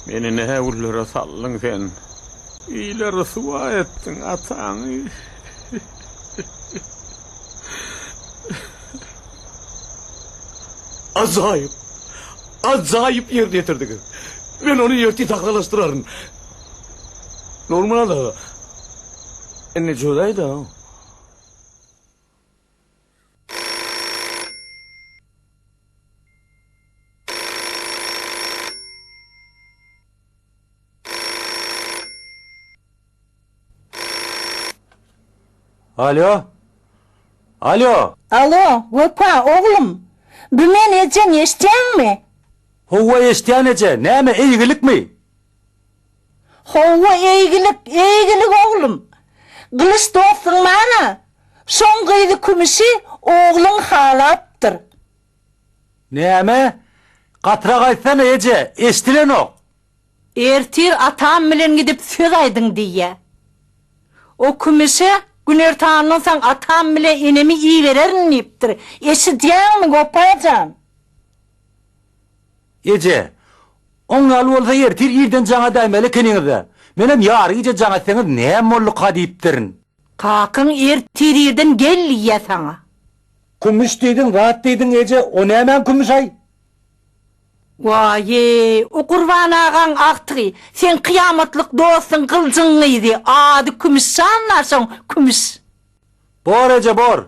Meni nä günlere saldyň sen. Ile ryswa etdiň ataňy. Ajaýyp! Ajaýyp ýerine ýetirdiňiz. Men ony ertir sahnalaşdyraryn. Nurmyrat aga, indi çözäý-dä. Alo. Alo. Alo, Wepa, oglum. Bu men ejeň, eşidýäňmi? Howwa eşidýän eje, näme eýgilikmi? Howwa eýgilik, eýgilik oglum. Gylyç dostuň bar-a, şoň gyzy Kümüşi ogluň halapdyr. Näme? Gatyrak aýtsana eje, eşdilenok. Ertir atam bilen gidip söz aýdyň diýýä. O Kümüşe günertandan soň atam bile enemi ibererin diýipdir. Eşidýäňmi, Wepa jan? Eje, oň ýaly bolsa ertir irden jaň edäýmeli ekeniňiz-dä. Menem ýary gije jaň etseňiz näme bolduka diýipdirin. Kakaň ertir irden gel diýýä saňa. Kümüş diýdiň, zat diýdiň eje, o nämäň kümüşaý? Waý-eý, o Gurban agaň agtygy, seň kyýamatlyk dostuň Gyljyň gyzy, ady Kümüşjan-la şoň, Kümüş. Bor eje, bor.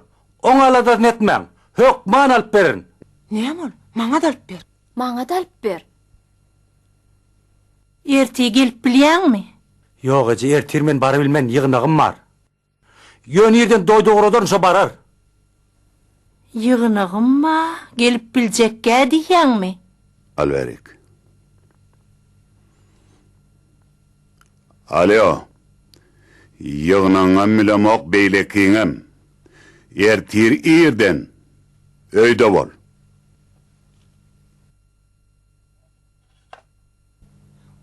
Oň aladasyny etmäň. Hökman alyp bererin. Näme ol? Maňa-da alyp ber. Maňa-da alyp ber. Ertir gelip bilýäňmi? Ýok eje, ertir men barabilmen, ýygnagym bar. Ýöne irden doýda ugradaryn, şo barar. Ýygnagym bar, gelip biljekgä diýýäňmi? Al berik. Alýo. Ýygnagyňam bilemok, beýlekiňem. Ertir irden öýde bol.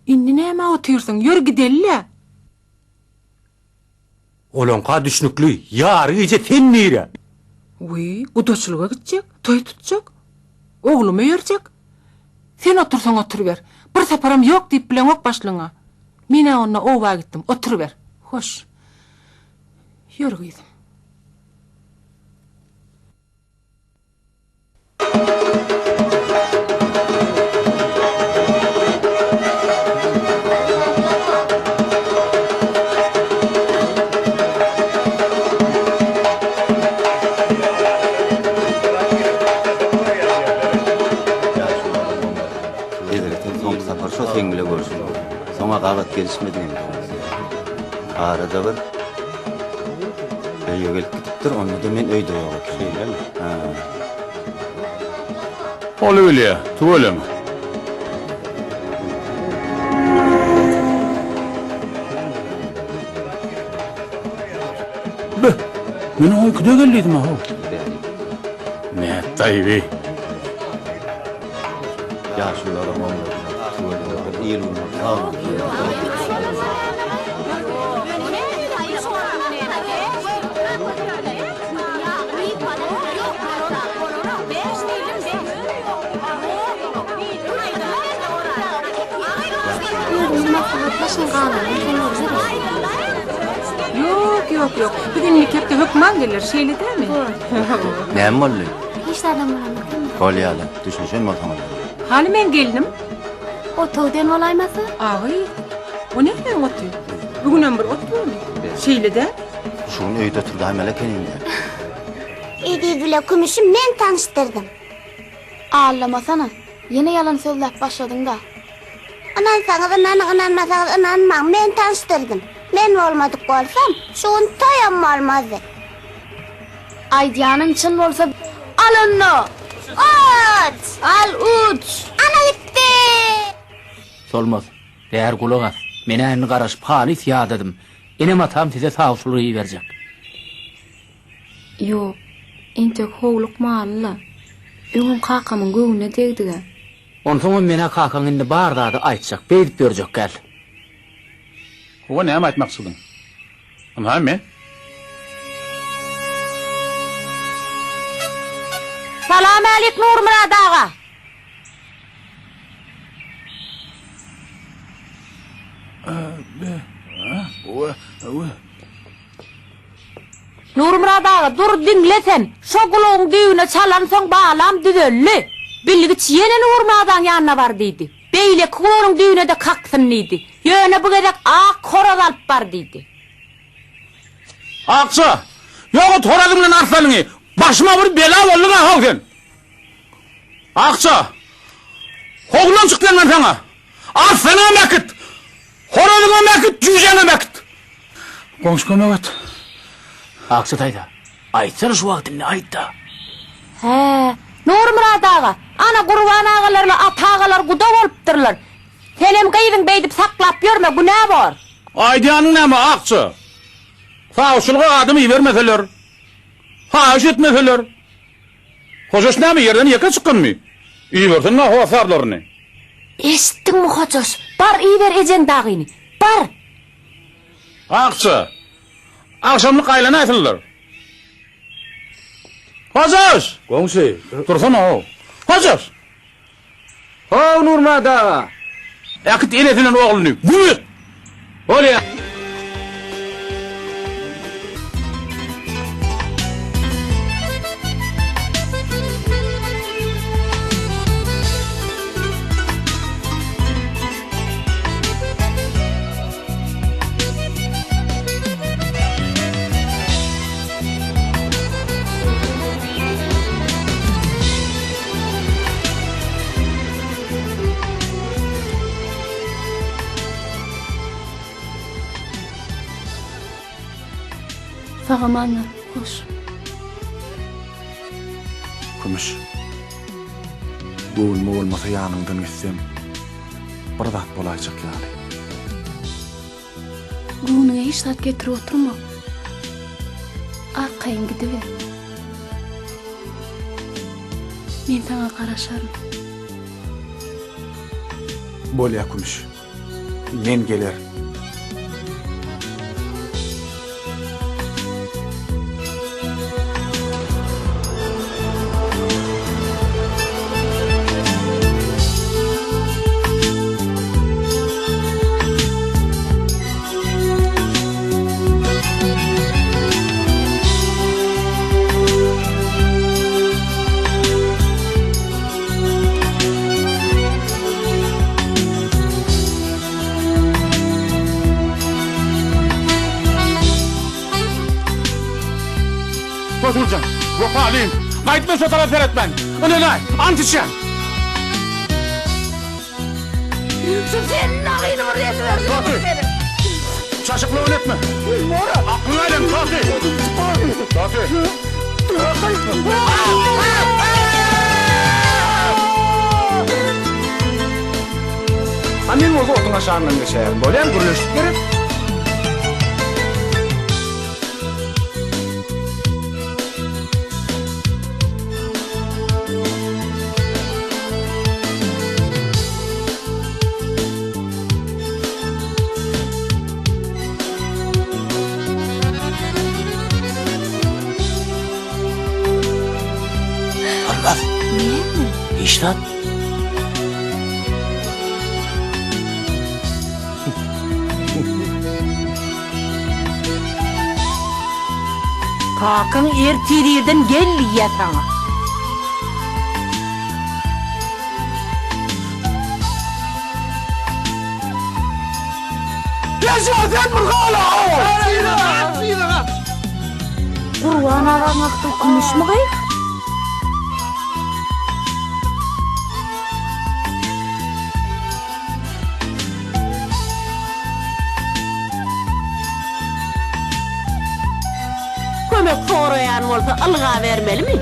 Indi nämä otyrsyň, ýör gideli-le! Olaňka düşnükli, ýary gije sen nire? Wiý, gudaçylyga gitjek, toý tutjak. Oglumy öýerjek. Sen otursaň oturyber. Bir saparam ýok diýip bileňok başlygyňa. Men-ä onda oba gitdim, oturyber. Hoş. Ýör gyzym. Hezretim soňky sapar şo seň bile görüşip. Soňa gabat gelişmedigem. Arada bir öýe gelip gidipdir, onda-da men öýde ýok eken. Şeýlemi? Hä. Bolubilýä, tüweleme. Be, men oňa ikide geldidim-a how. Nätdaýy-beý. Ýaşulularam oňladylar. Tüweleme, il-günüň sag bolsun. Özümiz maslahatlaşyň galanyny soň görüşeris. Ýok, ýok, ýok. Biz indiki hepde hökman geleris, şeýle dälmi? Näme boldy? Hiç zadam bolanok hemme. Bolýa-da, düşünişen bolsaňyz. Hany meň gelnim? Otag den bolaýmasa? Agy, o nämäň oty? Bu günem bir ot bormy? Şeýle däl? Şu gün öýde oturdaýmaly ekeniň-dä. Eziz bile Kümüşi men tanyşdyrdym. Aldamasana, ýene ýalan sözläp başladyň-da. Ynansaňyz ynanyň, ynanmasaňyz ynanmaň, men tanyşdyrdym. Men bolmadyk bolsam, şu gün toýam bolmazdy. Aýdýanyň çyn bolsa al onda! Uç! Al uç! Ana gitdi! Solmaz, bäri gulak as. Men-ä indi garaşyp halys ýadadym. Enem-atam size sawçylyga iberjek. Ýok, entek howlukmaly-la. Öňem kakamyň göwnüne degdig-ä. Onsoňam men-ä kakaň indi bar zady aýtjak, beýdip ýörjek däl. Hawa, näme aýtmakçydyň? Ynha, men. Salam-älik, Nurmyrat aga! Hawa. Nurmyrat aga, dur, diňle sen. Şo gulagyň düýbüne çalansoň balam düzeldi. Bilgiç ýene Nurmyradyň ýanyna bar diýdi. Beýleki gulagynyň düýbüne-de kaksyn diýdi. Ýöne bu gezek ak horaz alyp bar diýdi. Akja, ýok et horazyň bilen arslanyňy! Başyma bir bela bolduň-a how sen! Akja, howludan çyk diýen men saňa! Arslanyňam äkit! Horazyňam äkit, jüýjäňem äkit! Goňşy kömek et. Akja daýza, aýtsana şu wagt indi aýt-da. Hä, Nurmyrat aga, ana Gurban agalarla Ata agalar guda bolupdyrlar. Senem gyzyň beýdip saklap ýörme, günä bor. Aýdýanyň näme, Akja? Sawçylyga adam ibermeseler, haýyş etmeseler, Hojaş näme, ýerden ýeke çykanmy? Ibersin-dä hossarlaryny. Eşitdiňmi, Hojaş, bar iber ejeň dagyny, bar! Akja, agşamlyk aýlanaýsynlar. Hojaş! Goňşy. Dursana-ow. Hojaş! How, Nurmyrat aga! Äkit enesiniň ogluny, güm et! Bolýa. Sag-amanlar, hoş. Kümüş. Göwnüme bolmasa ýanyňdan gitsem, bir zat bolaýjak ýaly. Göwnüňe hiç zat getirip oturma. Arkaýyn gidiber. Men saňa garaşaryn. Bolýa Kümüş. Men gelerin. Tosuljan, wepalym, gaýdyp men şo tarapa seretmen. Ynanaý, ant içýän. Şu seniň nagyny bir edibersin. Toty! Çaşyklygyny etme. Aklyňa aýlan, Toty! Toty! A men bolsa otuň aşagyndan geçäýerin. Bolýamy, gürleşdik gerek? Solmaz. Näme? Hiç zat. Kakaň ertir irden gel diýýä saňa. Gurban agaň agtygy Kümüşmi gyz? Kömek soraýan bolsa ylgabermelimi?